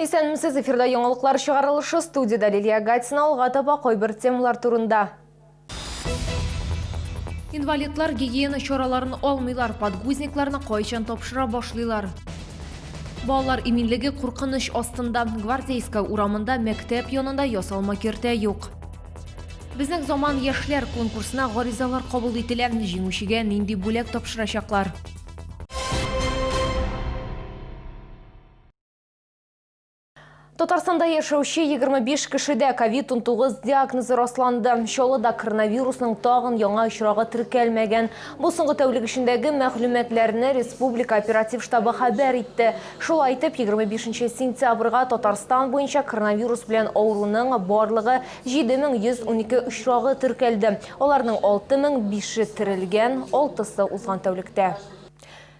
Исәнмесез, эфирда яңалыклар чыгарылышы, студиядә Лилия Гатина, алга таба кайбер темалар турында. Инвалидлар гигиена чараларын алмыйлар, подгузникларны кайчан тапшыра башлыйлар? Балалар иминлеге куркыныч астында. Гвардейская урамында мәктәп янында ясалма киртә юк. Безнең заман яшьләр конкурсына гаризалар кабул ителә. Җиңүчегә нинди бүләк тапшырачаклар? Татарстанда яшәүче 25 кешедә ковид-19 диагнозы расланды. Чаллыда коронавирусның тагын яңа очрагы теркәлмәгән. Бу соңгы тәүлек эчендәге мәгълүматларны республика оператив штабы хәбәр итте. Шулай итеп, 25 сентябрьгә Татарстан буенча коронавирус белән авыруның барлыгы 7112 очрагы теркәлде. Аларның 6005-е терелгән, алтысы узган тәүлектә.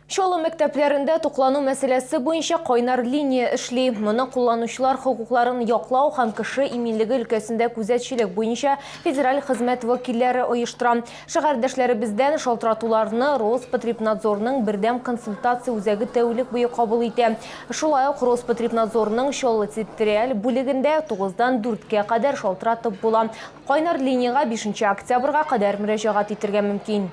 Чаллы мәктәпләрендә туклану мәсьәләсе буенча кайнар линия эшли. Моны кулланучылар хокукларын яклау һәм кеше иминлеге өлкәсендә күзәтчелек буенча федераль хезмәт вәкилләре оештыра. Шәһәрдәшләребездән шалтыратуларны Роспотребнадзорның бердәм консультация үзәге тәүлек буе кабул итә. Шулай ук Роспотребнадзорның Чаллы территориаль бүлегендә тугыздан дүрткә кадәр шалтыратып була. Кайнар линиягә бишенче октябрьгә кадәр мөрәҗәгать итергә мөмкин.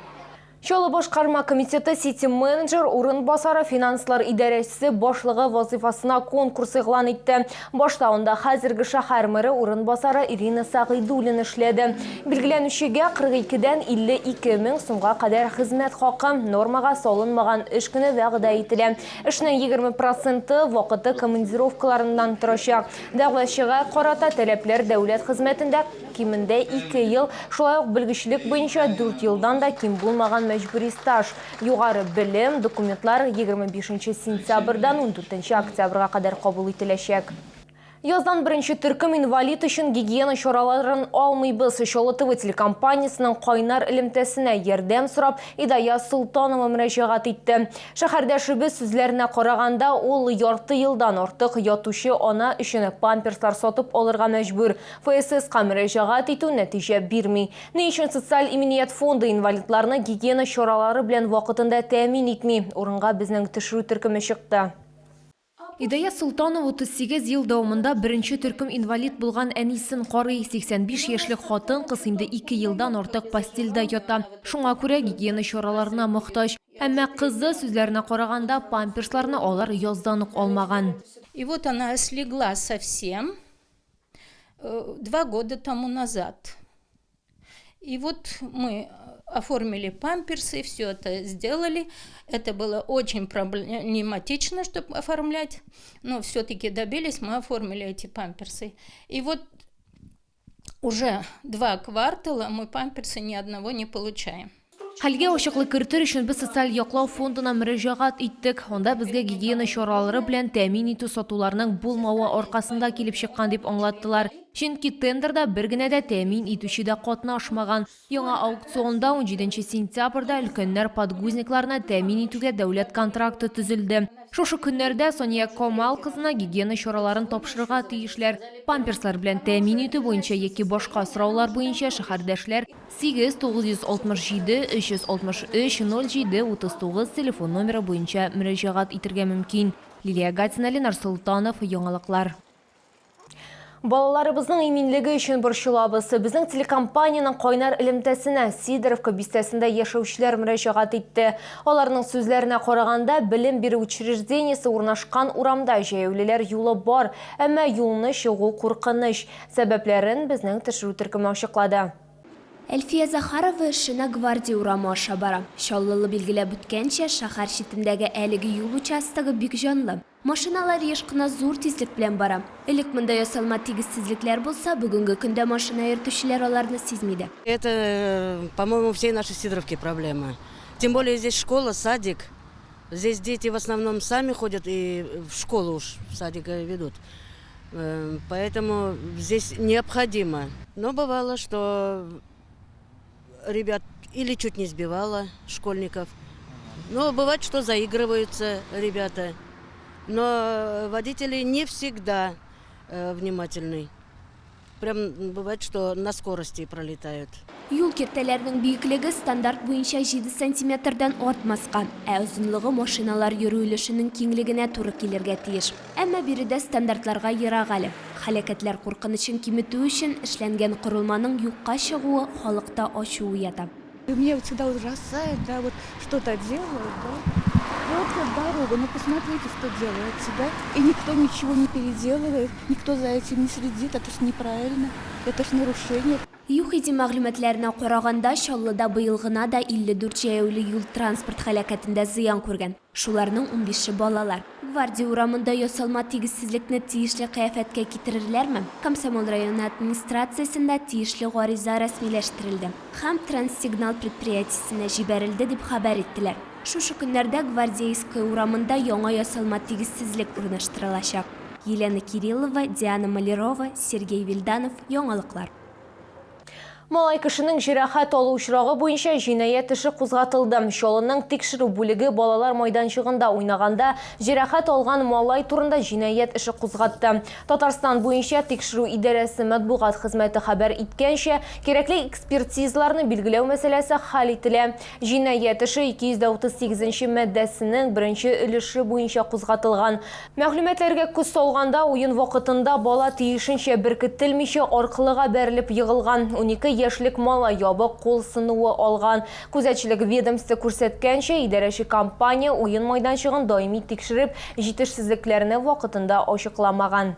Чаллы башкарма комитеты сити-менеджер урынбасары финанслар идарәсе башлыгы вазыйфасына конкурс игълан итте. Башта анда хәзерге шәһәр мэры урынбасары Ирина Сәгыйдуллина эшләде. Билгеләнүчегә 42 дән 52 мең сумга кадәр хезмәт хакы, нормага салынмаган эш көне вәгъдә ителә. Эшнең 20 проценты вакыты командировкаларыннан торачак. Дәгъвачыга карата таләпләр дәүләт хезмәтендә кимендә ике ел, шулай ук белгечлек буенча дүрт елдан да ким булмаган мәҗбүри стаж, югары белем, документлар 25 сентябрьдән 14 октябрьгә кадәр кабул ителәчәк. Яздан беренче төркем инвалид өчен гигиена чараларын алмыйбыз. Чаллы ТВ телекомпаниясенең кайнар элемтәсенә ярдәм сорап, Идая Солтанова мөрәҗәгать итте. Шәһәрдәшебез сүзләренә караганда, ул ярты елдан артык ятучы ана өчен памперслар сатып алырга мәҗбүр. ФССка мөрәҗәгать итү нәтиҗә бирми. Ни өчен социаль иминият фонды инвалидларны гигиена чаралары белән вакытында тәэмин итми? Урынга безнең төшерү төркеме чыкты. Идая Солтанова 38 ел дәвамында беренче төркем инвалид булган әнисен карый. 85 яшьлек хатын-кыз инде ике елдан артык постельдә ята. Шуңа күрә гигиена чараларына мохтаҗ. Әмма кызы сүзләренә караганда, памперсларны алар яздан ук алмаган. И вот она слегла совсем. Два года тому назад. И вот мы оформили памперсы, все это сделали. Это было очень проблематично, чтобы оформлять, но все-таки добились, мы оформили эти памперсы. И вот уже два квартала мы памперсы ни одного не получаем. Хәлгә ачыклык кертер өчен без социаль яклау фондына мөрәҗәгать иттек. Анда безгә гигиена чаралары белән тәэмин итү сатуларның булмавы аркасында килеп чыккан дип аңлаттылар. Чөнки тендерда бер генә дә тәэмин итүче дә катнашмаган. Яңа аукционда унҗиденче сентябрьдә өлкәннәр подгузникларына тәэмин итүгә дәүләт контракты төзелде. Шушы көннәрдә Сания Камал кызына гигиена чараларын тапшырырга тиешләр. Памперслар белән тәэмин итү буенча яки башка сораулар буенча шәһәрдәшләр 8 967 363 07 39 телефон номеры буенча мөрәҗәгать итергә мөмкин. Лилия Гатина, Ленар Солтанов, Яңалыклар. Балаларыбызның иминлеге өчен борчылабыз. Безнең телекомпаниянең кайнар элемтәсенә Сидоровка бистәсендә яшәүчеләр мөрәҗәгать итте. Аларның сүзләренә караганда, белем бирү учреждениесе урнашкан урамда җәяүлеләр юлы бар, әмма юлны чыгу куркыныч. Сәбәпләрен безнең төшерү төркеме ачыклады. Әлфия Захарова эшенә Гвардия урамы аша бара. Чаллылы билгеләп үткәнчә, шәһәр читендәге әлеге юл участогы бик җанлы. Машиналар еш кына зур тизлек белән бара. Элек монда ясалма тигезсезлекләр булса, бүгенге көндә машина йөртүчеләр аларны сизми дә. Это, по-моему, всей нашей Сидоровки проблема. Тем более здесь школа, садик. Здесь дети в основном сами ходят и в школу уж в садик ведут. Поэтому здесь необходимо. Но бывало, что ребят или чуть не сбивала школьников. Но бывает, что заигрываются ребята. Но водители не всегда внимательны. Прям бывает, что на скорости пролетают. Юл киртәләренең биеклеге стандарт буенча 7 сантиметрдан артмаска, ә озынлыгы машиналар йөрү өлешенең киңлегенә туры килергә тиеш. Әмма биредә стандартларга ерак әле. Һәлакәтләр куркынычын киметү өчен эшләнгән корылманың юкка чыгуы халыкта ачу уята. Меня вот всегда ужасает, да, вот что-то делают, да. Вот дорога, ну посмотрите, что делается, да. И никто ничего не переделывает, никто за этим не следит, это ж неправильно, это ж нарушение. ЮХИДИ мәгълүматларына караганда, Чаллыда быел гына да 54 җәяүле юл-транспорт һәлакәтендә зыян күргән. Шуларның 15-е балалар. Гвардия урамында ясалма тигезсезлекне тиешле кыяфәткә китерерләрме? Комсомол районы администрациясендә тиешле гариза рәсмиләштерелде һәм Транссигнал предприятиесенә җибәрелде, дип хәбәр иттеләр. Шушы көннәрдә Гвардейская урамында яңа ясалма тигезсезлек урнаштырылачак. Елена Кириллова, Диана Малярова, Сергей Вильданов, Яңалыклар. Малай кешенең җәрәхәт алу очрагы буенча җинаять эше кузгатылды. Чаллының тикшерү бүлеге балалар майданчыгында уйнаганда җәрәхәт алган малай турында җинаять эше кузгатты. Татарстан буенча тикшерү идарәсе матбугат хезмәте хәбәр иткәнчә, кирәкле экспертизаларны билгеләү мәсьәләсе хәл ителә. Җинаять эше 238 нче маддәсенең беренче өлеше буенча кузгатылган. Мәгълүматларга күз салганда, уен вакытында бала тиешенчә беркетелмичә аркылыга бәрелеп егылган. 12 яшьлек малай ябык кул сынуы алган. Күзәтчелек ведомство күрсәткәнчә, идарәче компания уен майданчыгын даими тикшереп, җитешсезлекләрне вакытында ачыкламаган.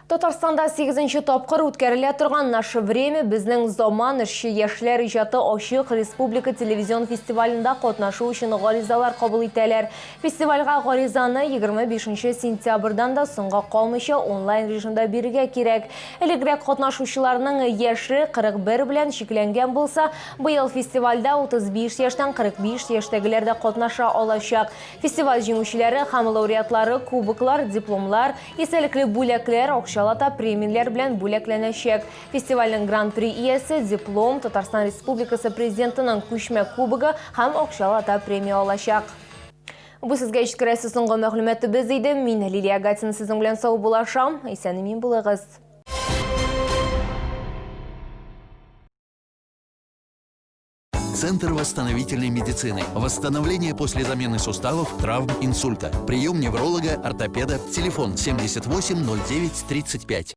Татарстанда 8 тапкыр үткәрелә торган «Наше время» безнең заман эшче яшьләр иҗаты ачык республика телевизион фестивалендә катнашу өчен гаризалар кабул итәләр. Фестивальгә гаризаны 25 сентябрьдан да соңга калмыйча онлайн режимда бирергә кирәк. Элегрәк катнашучыларның яше 41 белән чикләнгән булса, быел фестивальдә 35 яшьтән 45 яшьтәгеләр дә катнаша алачак. Фестиваль җиңүчеләре һәм лауреатлары кубоклар, дипломлар, истәлекле бүләкләр, акчалата премияләр белән бүләкләнәчәк. Фестивальнең гран-при иясе диплом, Татарстан Республикасы Президентының күчмә кубогы һәм акчалата премия алачак. Бу сезгә җиткерәсе соңгы мәгълүматыбыз иде. Мин Лилия Гатина сезнең белән саубуллашам. Исән-имин булыгыз. Центр восстановительной медицины. Восстановление после замены суставов, травм, инсульта. Прием невролога, ортопеда. Телефон 78 09 35.